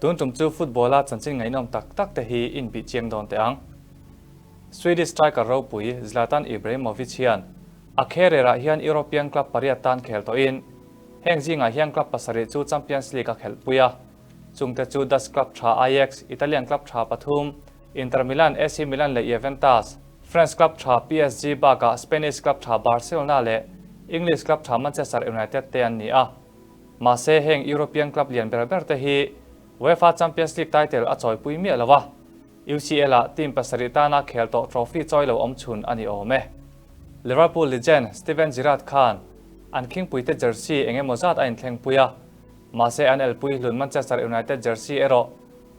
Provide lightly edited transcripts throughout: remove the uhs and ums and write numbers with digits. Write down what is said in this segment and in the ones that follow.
Tun tum chu football a chanchin ngaihnawm tak tak te hi in bih chiang dawn teh ang. Swedish striker ropui Zlatan Ibrahimovic hian a career ah hian European club pariat tan khel tawhin heng zingah hian club pasarih chu Champions League a khelhpui a. Chungte chu Dutch club tha Ajax, Italian club tha pathum Inter Milan, AC Milan leh Juventus, French club tha PSG bakah Spanish club tha Barcelona leh English club tha Manchester United te an ni a. Mahse heng European club lian ber ber te hi UEFA Champions League title a chawipui miah lo a, UCL ah team pasarih tana khel tawh trophy chawi lo awm chhun a ni awm e. Liverpool legend Steven Gerrard khan an khingpuite jersey eng emaw zat a inthlengpui a, mahse an elpui hlun Manchester United jersey erawh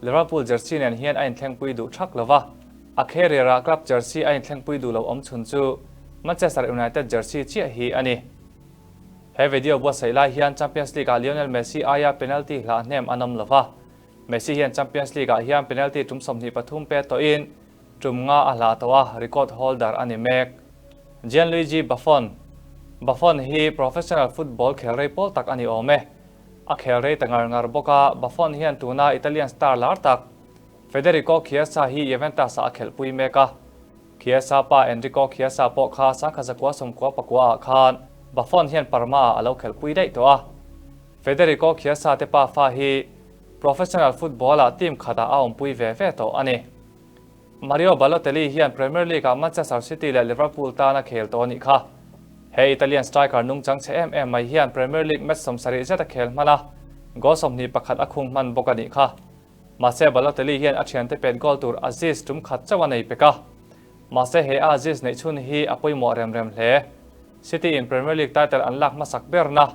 Liverpool jersey nen hian a inthlengpui duh thak lo va, a career-ah club jersey a inthlengpui duh lo awm chhun chu Manchester United jersey chiah hi a ni. He video buatsaih lai hian Champions League-ah Lionel Messi aia penalty hlah hnem an awm lo va, Messi hian Champions League-ah hian penalty tum 23 pe tawhin tum nga a hlah tawh a, record holder a ni mek. Gianluigi Buffon Buffon hi professional football khel rei pawl tak a ni awm e. A khel rei ta ngar ngar bawk a, Buffon hian tuna Italian star lar tak Federico Chiesa hi Juventus-ah a khelhpui mek a. Chiesa pa Enrico Chiesa pawh kha sangkha zakua 94 ah khan Buffon hian Parma-ah a lo khelhpui daih tawh a. Federico Chiesa te pa fa hi professional football-ah team khatah a awmpui ve ve tawh a ni. Mario Balotelli hian Premier League-ah Manchester City leh Liverpool tan a khel tawh a nih kha. He Italian striker nungchang chhe em em mai hian Premier League match 70 zet a khel hman a, goal 21 a khung hman bawk a nih kha. Mahse Balotelli hian a thiante pet goal tur assist tum khat chauh a nei pek a. Mahse he a assist neih chhun hi a pawimawh rem rem hle. City in Premier League title an lak hmasak berna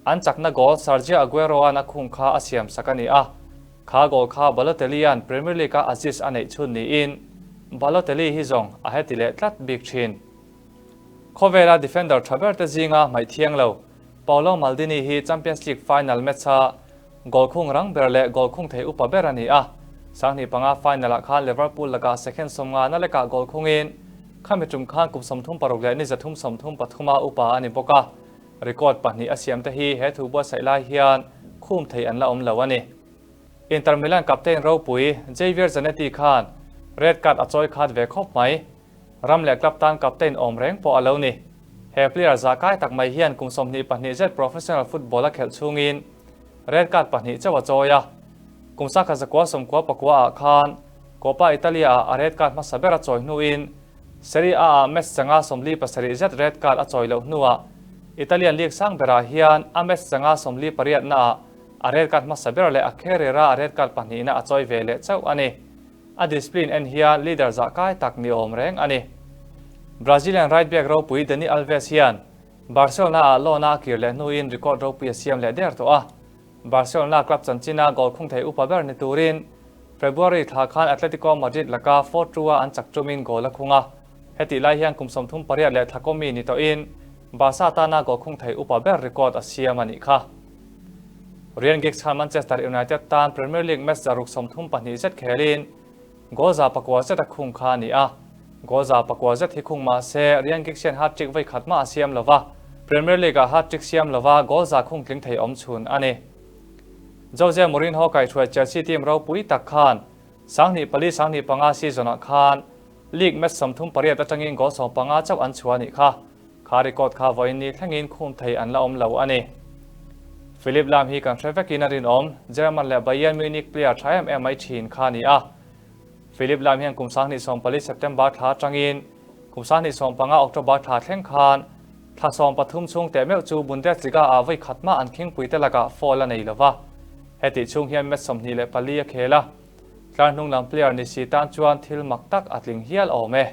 an chakna goal Sergio Aguero-a'n a khung kha a siam sak a ni a. Kha goal kha Balotelli-a'n Premier League-a assist a neih chhun niin Balotelli hi zawng a heti leh tlat bik thin. Khawvela defender tha ber te zinga hmaih thiang lo Paolo Maldini hi Champions League final match-a goal khung rang ber leh goal khung thei upa ber a ni a. 2005 final-ah khan Liverpool lakah second 50 na lekah goal khungin khami tum khan kum 36 leh ni 333 upa a ni bawk a. Record pahnih a siam te hi he thu buatsaih lai hian khum thei an la awm lo a ni. Inter Milan captain ropui Javier Zanetti khan red card a chawi khat ve khawp mai. Ram leh club tan captain awm reng pawh a lo ni. He player zah kai tak mai hian kum 22 zet professional football a khelh chhungin red card pahnih chauh a chawi a. Kum 1999 ah khan Coppa Italia ah a red card hmasa ber a chawi hnuin Serie A ah match changa 47 zet red card a chawi loh hnuah Italian League sang berah hian a match changa 48 na ah a red card hmasa ber leh a career a red card pahnihna a chawi ve leh chauh a ni. A discipline en hian leader zah kai tak ni awm reng a ni. Brazilian right back ropui Dani Alves hian Barcelona ah loan a kir leh hnuin record ropui a siam leh der tawh a. Barcelona club chanchina goal khung thei upa ber ni turin February thla khan Atletico Madrid laka 4-2 a an chak tumin goal a khung a. Hetih lai hian kum 38 leh thla kawmi ni tawhin Barca tana goal khung thei upa ber record a siam a nih kha. Ryan Giggs khan Manchester United tan Premier League match 132 zet khelin goal 109 zet a khung kha a ni a. Goal 109 zet hi khung mah se Ryan Giggs hian hat-trick vai khat mah a siam lova, Premier League ah hat-trick siam lova goal za khung tling thei awm chhun a ni. Jose Mourinho kaihhruai Chelsea team ropui tak khan 2004 2005 season ah khan league match 38 atangin goal 15 chauh an chhuah a nih kha. Kha record kha vawiin ni thlengin khum thei an la awm lo a ni. Philipp Lahm hi kan hre vekin a rinawm, German leh Bayern Munich player tha em em mai thin kha a ni a. Philipp Lahm hian kum 2014 September thla atangin kum 2015 October thla thleng khan thla 13 chhung teh meuh chu Bundesliga ah vawi khat mah an khingpui te lakah foul a nei lova. Hetih chhung hian match 24 a khel a. Tlar hnung lam player ni si tan chuan thil mak tak a tling hial awm e.